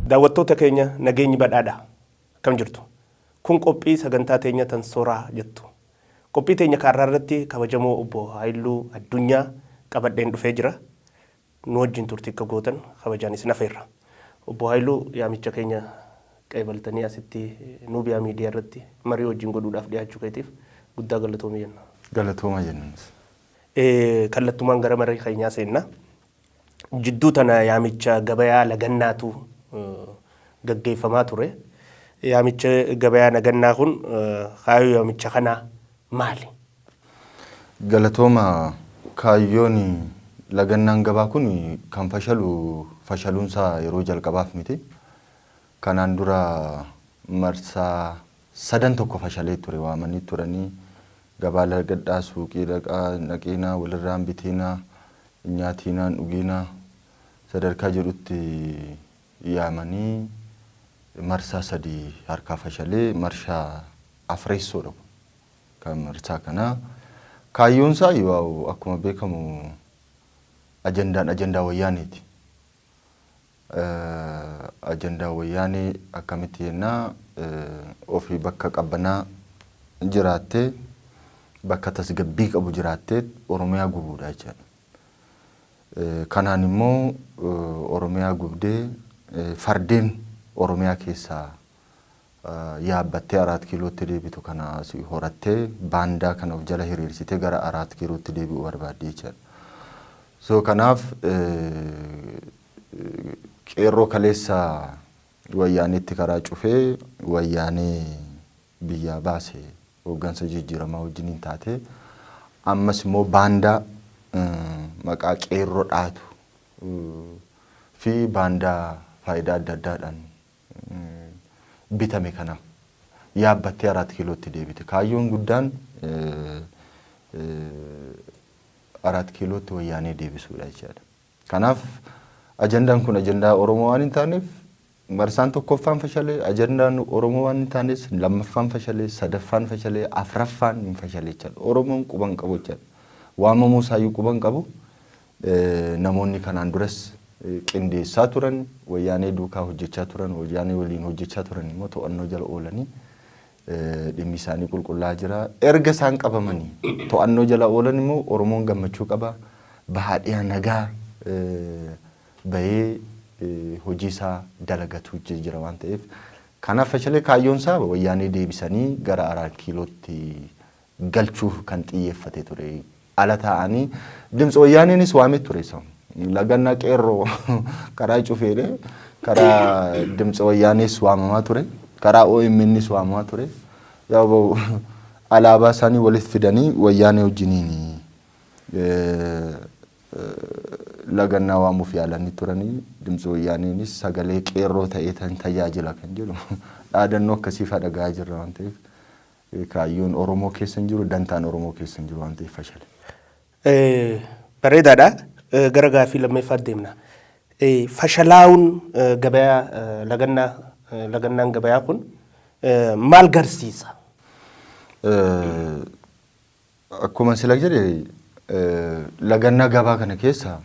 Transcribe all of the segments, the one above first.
Daawwattoota keenya, nageenyi badhaadha. Akkam jirtu? Kun qophii sagantaa teenya tan Soraa jettu. Qophii teenya kaarraa irratti kabajamoo Obbo Haayiluu Addunyaa qabadheen dhufee jira. Nu wajjin turtii akka gootan kabajaan isin afeerra. Obbo Haayiluu, yaamicha keenya qeebaltanii asitti Nuubiyaa Miidiyaa irratti marii wajjin godhuudhaaf dhiyaachuu keetiif guddaa galatoomi jenna. Galatooma jennuunis. Kallattumaan gara marii keenyaa seenna. Jidduu tana yaamicha gabayaa lagannaatu gaggeeffamaa ture. Yaamicha gabayaa lagannaa kun, kaayyoo yaamicha kanaa maali? Galatooma. Kaayyoon lagannaan gabaa kun kan fashalu fashaluunsaa yeroo jalqabaaf miti. Kanaan dura marsaa sadan tokko fashalee ture. Waamanii turanii, gabaa lagadhaa, suuqii dhaqaa dhaqiinaa, walirraan bitiinaa, nyaatiinaan dhugiinaa sadarkaa jedhutti yaamanii marsaa sadii harkaa fashalee, marshaa afreessoodha kan marsaa kanaa. Kaayyoon isaa akkuma beekamu ajandaan ajandaa Wayyaaniiti. Ajandaa Wayyaanee akkamitti jennaa, ofii bakka qabbanaa jiraattee, bakka tasgabbii qabu jiraattee Oromiyaa gubuudha jechaadha. Kanaan immoo Oromiyaa gubdee, fardeen Oromiyaa keessaa yaabbattee Araat Kiilootti deebitu kana horattee, baandaa kana of jala hiriirsitee gara Araat Kiilootti deebi'uu barbaadde jechaadha. So kanaaf qeerroo kaleessa Wayyaaneetti karaa cufee Wayyaanee biyyaa baase hooggansa jijjiiramaa wajjiniin taatee, ammas immoo baandaa maqaa qeerroo dhaatu fi baandaa faayidaa adda addaadhaan bitame kana yaabbattee Araat Kiilootti deebite. Kaayyoon guddaan Araat Kiilootti Wayyaanee deebisuudha jechaadha. Kanaaf ajandaan kun ajandaa Oromoo waan hin taaneef marsaan tokkoffaan fashalee, ajandaan Oromoo waan hin taanes lammaffaan fashalee, sadaffaan fashalee, afraffaan hin fashalee jechaadha. Oromoon quban qabu jechaadha. Waamamuu isaayyuu quban qabu. Namoonni kanaan duras qindeessaa turan, Wayyaanee duukaa hojjechaa turan, Wayyaanee waliin hojjechaa turan immoo to'annoo jala oolanii dhimmi isaanii qulqullaa'aa jira. Erga isaan qabamanii to'annoo jala oolan immoo Oromoon gammachuu qaba. Bahaa dhiyaa nagaa bahee hojii isaa dalagatu jira waan ta'eef. Kanaaf fashalee. Kaayyoon isaa Wayyaanee deebisanii gara Araat Kiilootti galchuuf kan xiyyeeffate ture. Ala taa'anii Dimtsi Wayyaaneenis waamee ture isa. Lagannaa qeerroo karaa cufeedhe, karaa Dimtsi Wayyaanees waamamaa ture. Karaa OMNs waamamaa ture. Yaa alaabaa isaanii walitti fidanii Wayyaanee wajjiniin lagannaa waamuuf yaalanii turanii, Dimtsi Wayyaaneenis sagalee qeerroo ta'ee tan tajaajila kan jedhu dhaadannoo akkasii fa'aa dhaga'aa jirra waan ta'eef, kaayyoon Oromoo keessa hin jiru, dantaan Oromoo keessa hin jiru waan ta'eef fashale. Bareedaadha. Gara gaaffii lammeeffaatti deemna. Fashalaa'uun gabayaa lagannaa, lagannaan gabayaa kun maal garsiisa? Akkuma sila jedhe, lagannaa gabaa kana keessa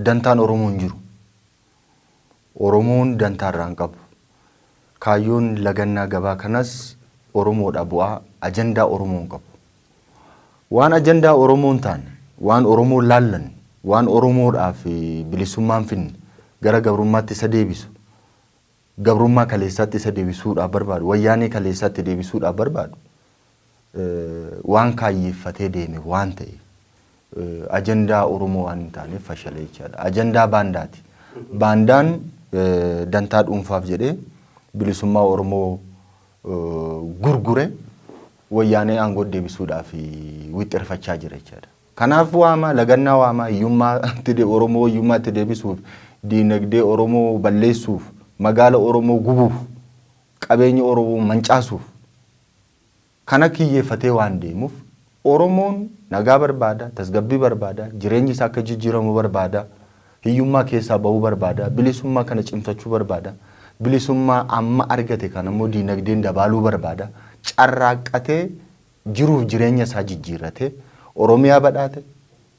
dantaan Oromoo hin jiru. Oromoon dantaa irraa hin qabu. Kaayyoon lagannaa gabaa kanas Oromoodha bu'aa ajandaa Oromoo hin qabu. Waan ajandaa Oromoo hin taane, waan Oromoo laallanne, waan Oromoodhaaf bilisummaa hin finne, gara gabrummaatti isa deebisu, gabrummaa kaleessaatti isa deebisuudhaaf barbaadu, Wayyaanee kaleessaatti deebisuudhaaf barbaadu, waan kaayyeeffatee deeme waan ta'e ajandaa Oromoo waan hin taaneef fashalee jechaadha. Ajandaa baandaati. Baandaan dantaa dhuunfaaf jedhee bilisummaa Oromoo gurgure Wayyaanee aangoo deebisuudhaaf wixxirfachaa jira jechaadha. Kanaaf waamaa, lagannaa waamaa, hiyyummaa Oromoo hiyyummaatti deebisuuf, diinagdee Oromoo balleessuuf, magaala Oromoo gubuuf, qabeenya Oromoo mancaasuuf kana kiyyeeffatee waan deemuuf, Oromoon nagaa barbaada, tasgabbii barbaada, jireenyi isaa akka jijjiiramu barbaada, hiyyummaa keessaa bahuu barbaada, bilisummaa kana cimsachuu barbaada, bilisummaa amma argate kana immoo diinagdeen dabaaluu barbaada, carraaqqatee jiruuf jireenya isaa jijjiirratee Oromiyaa badhaate,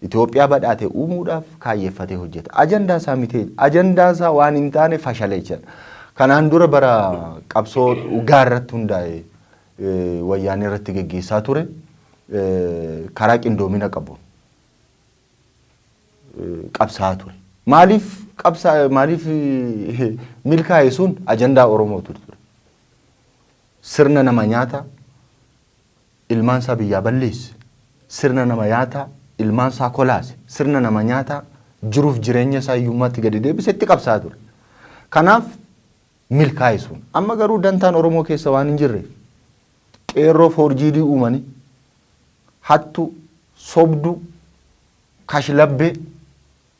Itoophiyaa badhaate uumuudhaaf kaayyeeffatee hojjeta. Ajandaa isaa miti, ajandaa isaa waan hin taane fashalee jechaadha. Kanaan dura bara qabsoo dhugaa irratti hundaa'e wayyaanee irratti geggeessaa ture karaa qindoomina qabu qabsaa'aa ture. Maaliif qabsaa, maaliif milkaa'e? Sun ajandaa Oromoo ture. Sirna nama nyaata ilmaan isaa biyyaa balleesse, sirna nama nyaataa ilmaan isaa kolaase, sirna nama nyaataa jiruuf jireenya isaa hiyyummaatti gadi deebise itti qabsaa'aa ture. Kanaaf milkaa'e sun. Amma garuu dantaan Oromoo keessa waan hin jirreef qeerroo foorjiidii uumanii hattu, sobduu, kashlabbee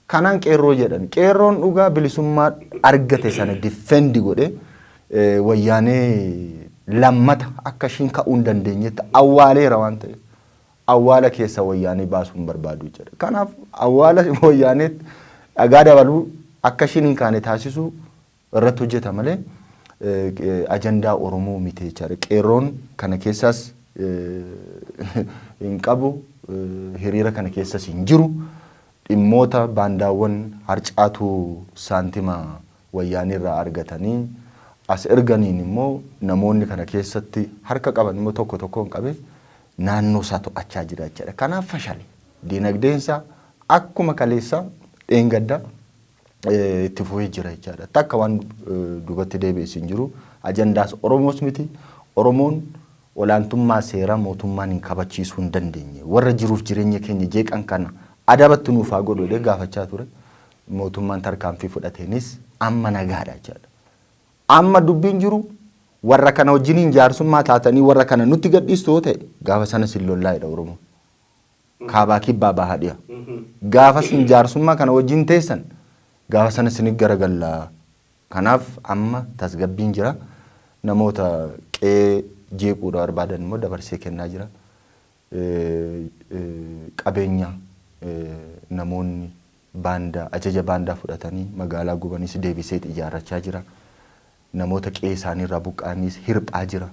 kanaan qeerroo jedhan. Qeerroon dhugaa bilisummaa argate sana defend godhe wayyaanee lammata akka ishiin ka'uu hin dandeenyetti awwaaleera waan ta'eef awwaala keessa wayyaanee baasuu hin barbaadu jedha. Kanaaf awwaala wayyaaneetti dhagaa dabaluu, akka ishiin hin kaane taasisuu irratti hojjeta malee ajandaa Oromoo miti jechaadha. Qeerroon kana keessaas hin qabu, hiriira kana keessas hin jiru. Dhimmoota baandaawwan harcaatuu saantima wayyaanii irraa argatanii as erganiin immoo namoonni kana keessatti harka qaban immoo tokko tokkoon qabe naannoo isaa to'achaa jira jechaadha. Kanaaf fashale. Diinagdeen isaa akkuma kaleessaa dheengaddaa itti fufee jira jechaadha. Takka waan duubatti deebi'es hin jiru. Ajandaas Oromoos miti. Oromoon olaantummaa seeraa mootummaan hin kabachiisuu hin dandeenye. Warra jiruuf jireenya keenya jeeqan kana adabatti nuuf haa godhu jedhee gaafachaa ture. Mootummaan tarkaanfii fudhateenis amma nagaadha jechaadha. Amma dubbiin jiru warra kana wajjiniin jaarsummaa taatanii warra kana nutti gadhiistu yoo ta'e, gaafa sana sin lollaa'edha Oromoo. Kaabaa, kibbaa, bahaa, dhiha. Gaafa sin jaarsummaa kana wajjin teessan, gaafa sana sinit garagallaa. Kanaaf amma tasgabbiin jira. Namoota qe'ee jeequudha barbaadan immoo dabarsee kennaa jira. Qabeenya namoonni baandaa ajaja baandaa fudhatanii magaalaa gubanis deebisee ijaarrachaa jira. Namoota qe'ee isaaniirraa buqqa'anis hirphaa jira.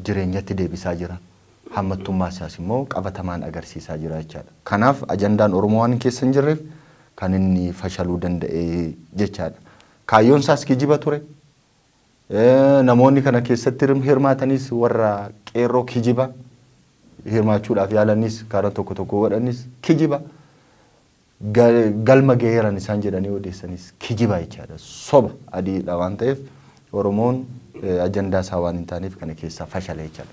Jireenyatti deebisaa jira. Hammattummaa isaas immoo qabatamaan agarsiisaa jira jechaadha. Kanaaf ajandaan Oromoo waan keessa hin jirreef kan inni fashaluu danda'e jechaadha. Kaayyoon isaas kijiba ture. Namoonni kana keessatti hirmaatanis, warra qeerroo kijiba hirmaachuudhaaf yaalanis, karaa tokko tokko godhanis kijiba. Galma gaheeran isaan jedhanii odeessanis kijiba jechaadha. Soba adiidha waan ta'eef Oromoon ajandaa isaa waan hin taaneef kana keessaa fashale jechaadha.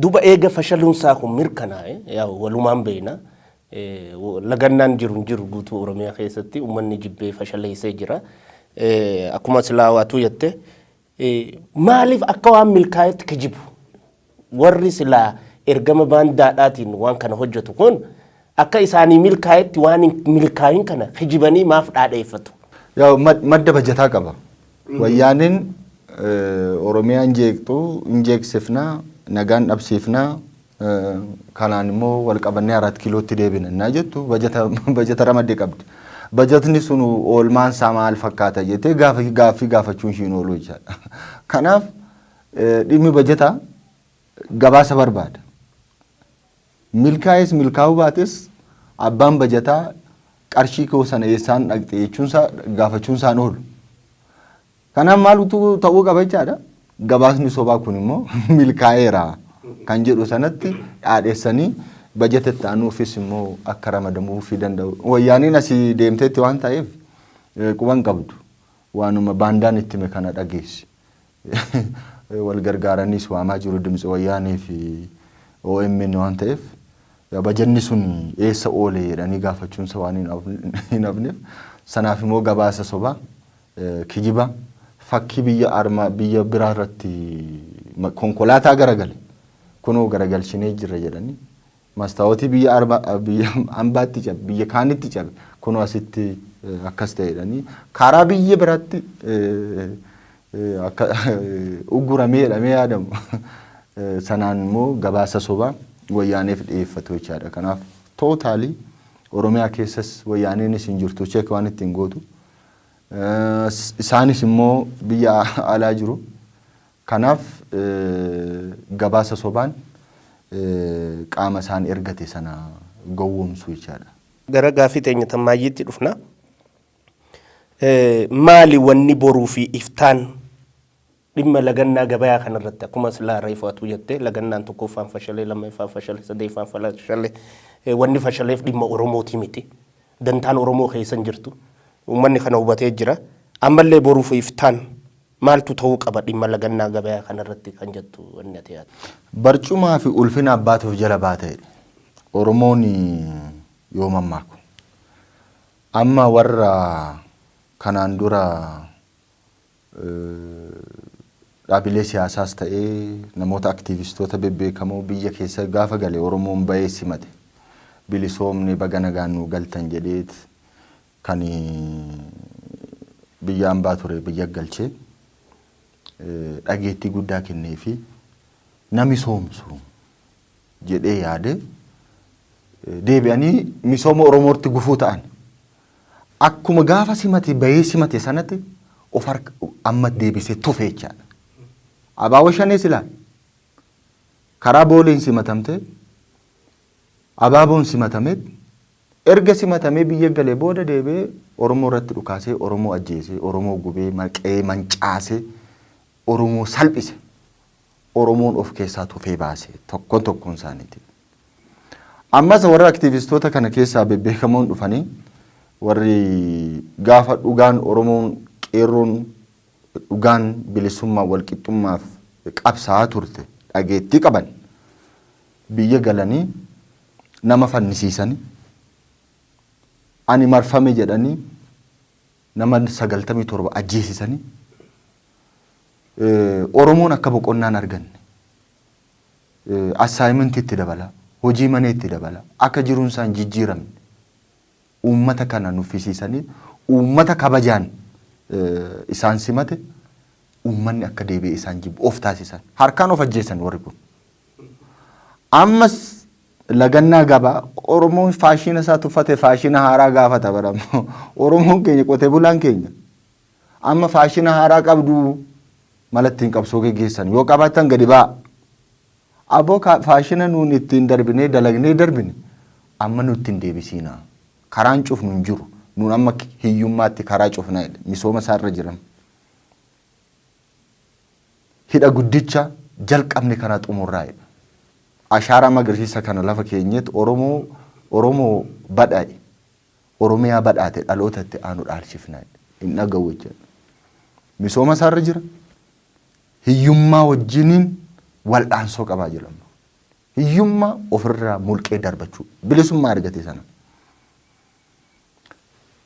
Duuba eega fashaluun isaa kun mirkanaa'e, yaa walumaan beekna. Lagannaan jiru hin jiru, guutuu Oromiyaa keessatti uummanni jibbee fashaleessee jira. Akkuma silaa waatuu jette, maaliif akka waan milkaa'etti kijibu? Warri silaa ergama baandaadhaatiin waan kana hojjetu kun akka isaanii milkaa'etti waan hin milkaa'in kana kijibanii maaf dhaadheeffatu? Yaa madda bajataa qaba. Wayyaaneen Oromiyaa hin jeeqxu, hin jeeqsifnaa, nagaan dhabsiifnaa, kanaan immoo wal qabannee Araat Kiilootti deebina innaa jettu bajata ramaddee qabdi. Bajatni sun oolmaan isaa maal fakkaata jettee gaaffii gaafachuun ishiin oolu jechaadha. Kanaaf dhimmi bajataa gabaasa barbaada. Milkaa'es milkaa'uu baates abbaan bajataa qarshii koo sana eessaan dhaqxe jechuunsaa gaafachuun isaan oolu. Kanaaf maaltu ta'uu qaba jechaadha? Gabaasni sobaa kun immoo milkaa'eera kan jedhu sanatti dhaadheessanii bajata itti aanuufis immoo akka ramadamuufii danda'u. Wayyaaniin asii deemteetti waan ta'eef quban qabdu. Waanuma baandaan itti hime kana dhageessi. Wal gargaaraniis waamaa jiru Dimtsi Wayyaanee fi OMN waan ta'eef bajanni sun eessa oole jedhanii gaafachuunsa waan hin hafneef sanaaf immoo gabaasa sobaa, kijiba, fakkii biyya armaa biyya biraa irratti konkolaataa garagale kunoo garagalchinee jirra jedhanii, mastaawotii biyya arba biyya ambaatti cabe, biyya kaanitti cabe kunoo asitti akkas ta'e jedhanii, karaa biyya biraatti akka uguramee jedhamee yaadamu sanaan immoo gabaasa sobaa wayyaaneef dhiyeeffatu jechaadha. Kanaaf totally Oromiyaa keessas wayyaaneenis hin jirtu, check waan ittiin gootu. Isaanis immoo biyya alaa jiru. Kanaaf gabaasa sobaan qaama isaan ergate sana gowwoomsu jechaadha. Gara gaaffii teenya tammaayyiitti dhufna. Maali wanni boruu fi iftaan dhimma lagannaa gabayaa kanarratti akkuma silaa reefu jette, lagannaan tokkoffaan fashalee, lammaffaan fashalee, sadeeffaan fashalee, wanni fashaleef dhimma Oromootii miti. Dantaan Oromoo keessa hin jirtu. Uummanni kana hubatee jira. Ammallee boruu fi iftaan maaltu ta'uu qaba dhimma lagannaa gabayaa kanarratti kan jettu wanni ati yaaddu? Barcumaa fi ulfina abbaatuuf jala baatee Oromoon yoo mammaaku. Amma warra kanaan dura dhaabilee siyaasaas ta'ee namoota aktiivistoota bebbeekamoo biyya keessa gaafa gale Oromoon bahee simate. Bilisoomni, baga nagaan nuu galtan jedheet kan biyya ambaa ture biyya galchee dhageettii guddaa kennee fi nami soomsu jedhee yaade deebi'anii misooma Oromootti gufuu ta'an. Akkuma gaafa simate bahee simate sanatti of harka amma deebisee tufe jechaadha. Abaaboo shanee silaa karaa booleen simatamte, abaaboon simatamee, erga simatamee biyya galee booda deebi'ee Oromoo irratti dhukaasee, Oromoo ajjeesee, Oromoo gubee, maqee mancaasee, Oromoo salphise. Oromoon of keessaa tufee baase tokkoon tokkoon isaaniiti. Ammas warra aktiivistoota kana keessaa bebbeekamoon dhufanii, warri gaafa dhugaan Oromoon qeerroon dhugaan bilisummaa walqixxummaaf qabsaa'aa turte dhageettii qaban biyya galanii nama fannisiisanii, ani marfame jedhanii nama 97 ajjeesisanii, Oromoon akka boqonnaan arganne assignmentii itti dabala, hojii manee itti dabala, akka jiruun isaan jijjiiramne uummata kana nuffisiisanii, uummata kabajaan isaan simate uummanni akka deebi'ee isaan jibbu of taasisan, harkaan of ajjeesan warri kun. Ammas lagannaa gabaa Oromoon faashina isaa tuffate, faashina haaraa gaafata baramu. Oromoon keenya, qotee bulaan keenya amma faashina haaraa qabdu mala ittiin qabsoo geggeessan yoo qabaatan gadi ba'a. Aboo, faashina nuun ittiin darbinee dalagnee darbine amma nutti hin deebisiina. Karaan cufnu hin jiru. Nuun amma hiyyummaatti karaa cufna jedhe, misooma isaarra jiran. Hidha guddicha jalqabne kana xumurraa jedha. Ashaaraa magariisa kana lafa keenyetti Oromoo badhaa'e, Oromiyaa badhaate dhaloota itti aanu dhaalchifna jedhe. Hin dhaga'u jechuudha. Misooma isaarra jira. Hiyyummaa wajjiniin wal'aansoo qabaa jira. Hiyyummaa ofirraa mulqee darbachuu bilisummaa argate sana.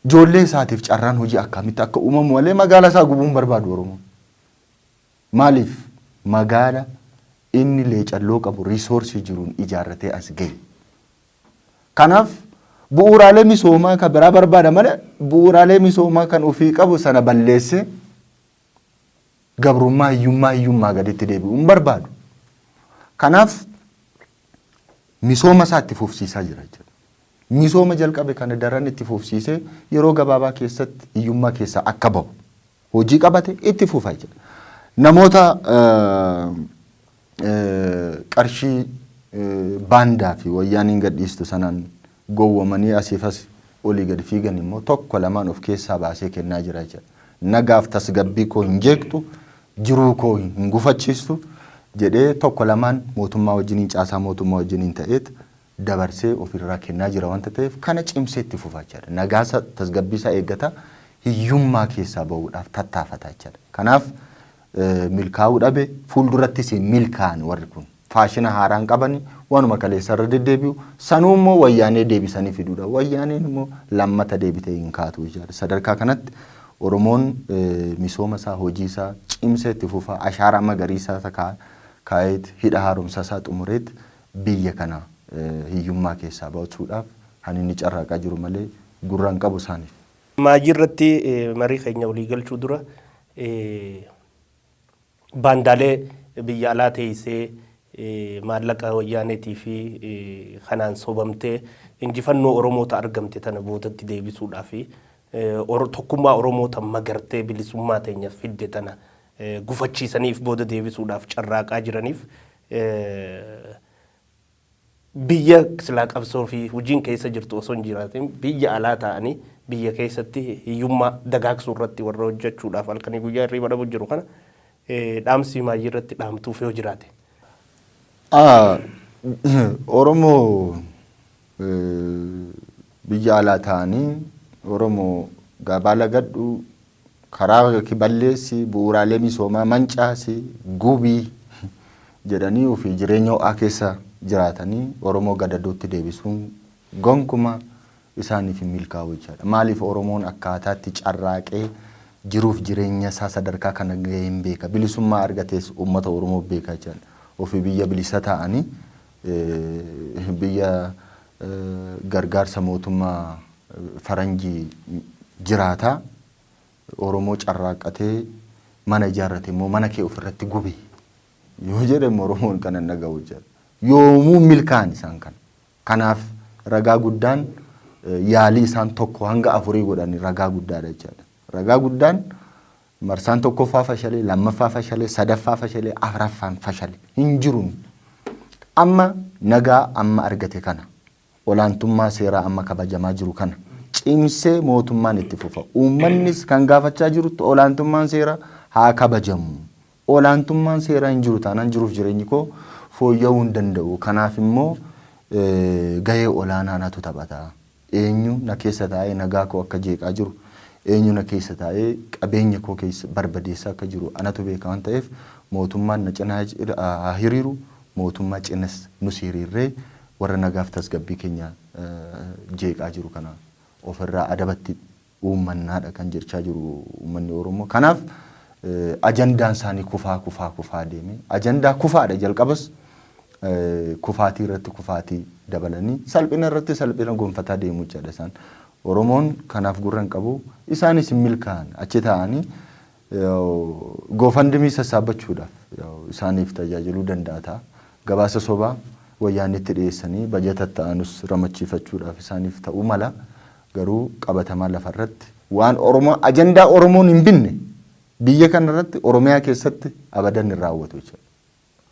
Ijoollee isaatiif carraan hojii akkamitti akka uumamu malee magaala isaa gubuun barbaadu Oromoon. Maaliif? Magaala inni leecalloo qabu resourceii jiruun ijaarratee as gahe. Kanaaf bu'uuraalee misoomaa kan biraa barbaada malee bu'uuraalee misoomaa kan ofii qabu sana balleessee gabrummaa hiyyummaa gaditti deebi'uu hin barbaadu. Kanaaf misooma isaa itti fufsiisaa jira jechuudha. Misooma jalqabe kana daran itti fufsiisee yeroo gabaabaa keessatti hiyyummaa keessaa akka bahu hojii qabate itti fufa jechuudha. Namoota qarshii baandaa fi wayyaaniin gadhiistu sanaan gowwamanii asiif as olii gadi fiigan immoo tokko lamaan of keessaa baasee kennaa jira jechuudha. Nagaaf tasgabbii koo hin jeeqxu, jiruu koo hin gufachiistu jedhee tokko lamaan mootummaa wajjiniin, caasaa mootummaa wajjiniin ta'eet dabarsee ofirraa kennaa jira wanta ta'eef kana cimsee itti fufaa jechuudha. Nagaasa tasgabbii isaa eeggata, hiyyummaa keessaa bahuudhaaf tattaafata jechuudha. Kanaaf milkaa'uu dhabe, fuuldurattis hin milkaa'an warri kun. Faashina haaraan qabani waanuma kaleessa irra deddeebi'u, sanuu immoo wayyaanee deebisanii fiduudha. Wayyaaneen immoo lammata deebitee hin kaatu jechuudha. Sadarkaa kanatti Oromoon misooma isaa, hojii isaa cimsee itti fufaa, ashaaraa magariisaa isaa kaa'eet, hidha haaromsa isaa xumureet biyya kana hiyyummaa keessaa baasuudhaaf kan inni carraaqaa jiru malee gurraan qabu isaaniif. Maajii irratti marii keenya walii galchuu dura, baandaalee biyya alaa teessee maallaqa wayyaaneetii fi kanaan sobamtee injifannoo Oromoota argamte tana boodatti deebisuudhaa fi tokkummaa Oromoota magartee bilisummaa teenya fidde tana gufachiisaniif booda deebisuudhaaf carraaqaa jiraniif Biyya silaa qabsoo fi hojiin keessa jirtu osoo hin jiraatin biyya alaa ta'anii biyya keessatti hiyyummaa dagaagsuu irratti warra hojjechuudhaaf halkanii guyyaa hirriba dhabu jiru kana dhaamsi maayyii irratti dhaamtuuf yoo jiraate. Oromoo biyya alaa ta'anii Oromoo gabaa lagadhu, karaa balleessi, bu'uuraalee misoomaa mancaasi, gubii jedhanii ofii jireenya ho'aa keessa jiraatanii Oromoo gadadootti deebisuun gonkumaa isaaniif hin milkaa'u jechaadha. Maaliif Oromoon akkaataatti carraaqee jiruuf jireenya isaa sadarkaa kana gahee hin beeka. Bilisummaa argatees uummata Oromoo beeka jechaadha. Ofii biyya bilisa ta'anii biyya gargaarsa mootummaa faranjii jiraataa Oromoo carraaqqatee mana ijaarrate immoo mana kee ofirratti gubi yoo jedhamu Oromoon kana hin dhaga'u jechaadha. Yoomuu milkaa'an isaan kana. Kanaaf ragaa guddaan yaalii isaan 1 hanga 4 godhan ragaa guddaadha jechaadha. Ragaa guddaan marsaan tokkoffaa fashalee, lammaffaa fashalee, sadaffaa fashalee, afuraffaan fashale hin jiru. Amma nagaa amma argate kana, olaantummaa seeraa amma kabajamaa jiru kana cimsee mootummaan itti fufa. Uummannis kan gaafachaa jirutti olaantummaan seeraa haa kabajamu. Olaantummaan seeraa hin jiru taanaan jiruuf jireenyi koo fooyya'uu hin danda'u. Kanaaf immoo gahee olaanaa natu taphata. Eenyu na keessa taa'ee nagaa koo akka jeeqaa jiru, eenyu na keessa taa'ee qabeenya koo keessa barbadeessaa akka jiru anatu beeka waan ta'eef mootummaan na cinaa haa hiriiru, mootummaa cinas nus hiriirree warra nagaaf tasgabbii keenya jeeqaa jiru kana ofirraa adabatti uummannaadha kan jechaa jiru uummanni Oromoo. Kanaaf ajandaan isaanii kufaa kufaa kufaa deeme. Ajandaa kufaadha, jalqabas kufaatii irratti kufaatii dabalanii salphina irratti salphina gonfataa deemu jechaadha isaan. Oromoon kanaaf gurra hin qabu. Isaanis hin milkaa'an, achi taa'anii GoFundMe sassaabbachuudhaaf isaaniif tajaajiluu danda'a ta'a. Gabaasa sobaa wayyaanitti dhiyeessanii bajata ta'anus ramachiifachuudhaaf isaaniif ta'uu mala. Garuu qabatamaa lafarratti waan Oromoo ajandaa Oromoon hin binne biyya kanarratti, Oromiyaa keessatti abadan hin raawwatu jechuudha.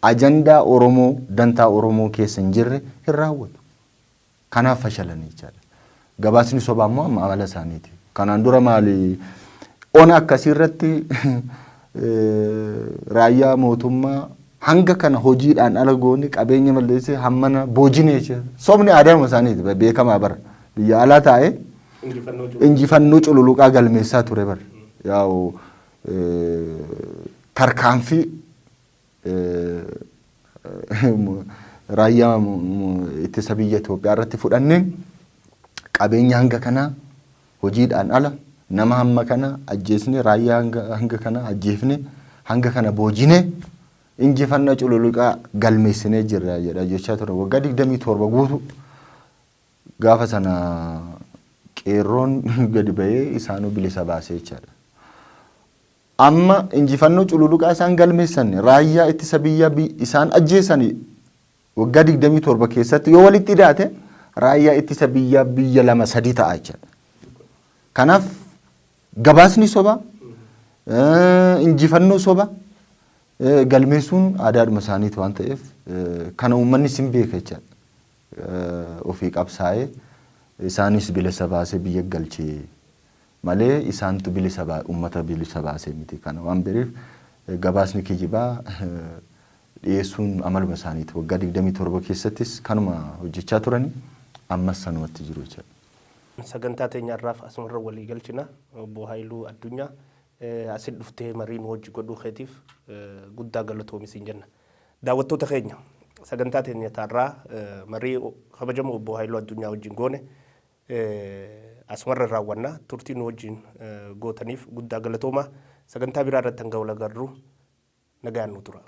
Ajandaa Oromoo, dantaa Oromoo keessa hin jirre hin raawwatu. Kanaaf fashalanii jechaadha. Gabaasni sobaa immoo amma amala isaaniiti. Kanaan dura maali, ona akkasii irratti raayyaa mootummaa hanga kana hojiidhaan ala goone, qabeenya balleessee, hammana boojine jechuudha. Sobni aadaama isaaniiti beekamaa bara. Biyya alaa taa'ee injifannoo cululuqaa galmeessaa ture bara. Yaa'u tarkaanfii raayyaa ittisa biyya Itoophiyaa irratti fudhanneen qabeenya hanga kanaa hojiidhaan ala, nama hamma kana ajjeesne, raayyaa hanga kana ajjeefne, hanga kana boojine, injifannoo cululuqaa galmeessinee jirra jedha jechaa ture waggaa 27 guutuu. Gaafa sana qeerroon gadi ba'ee isaanuu bilisa baasee jechaadha. Amma injifannoo cululuqaa isaan galmeessan, raayyaa ittisa biyyaa isaan ajjeesan waggaa 27 keessatti yoo walitti hidhaate raayyaa ittisa biyyaa biyya lama sadii ta'a jechaadha. Kanaaf gabaasni soba, injifannoo soba galmeessuun aadaadhuma isaaniiti waan ta'eef kana uummanni sin beeka jechaadha. Ofii qabsaa'ee isaanis bilisa baasee biyya galchee malee isaantu bilisa uummata bilisa baasee miti. Kana waan bereef gabaasni kijibaa dhiyeessuun amaluma isaaniiti. Waggaa 27 keessattis kanuma hojjechaa turani, ammas sanumatti jiru jechaadha. Sagantaa teenya irraaf asumarra walii galchina. Obbo Haayiluu Addunyaa, asin dhuftee marii nu hojii godhuu keetiif guddaa galatoomi siin jenna. Daawwattoota keenya, sagantaa teenya taarraa marii kabajamoo obbo Haayiluu Addunyaa wajjin goone asumarra raawwanna. Turtii nu wajjin gootaniif guddaa galatooma. Sagantaa biraa irratti hanga wal agarru nagaan nu tura.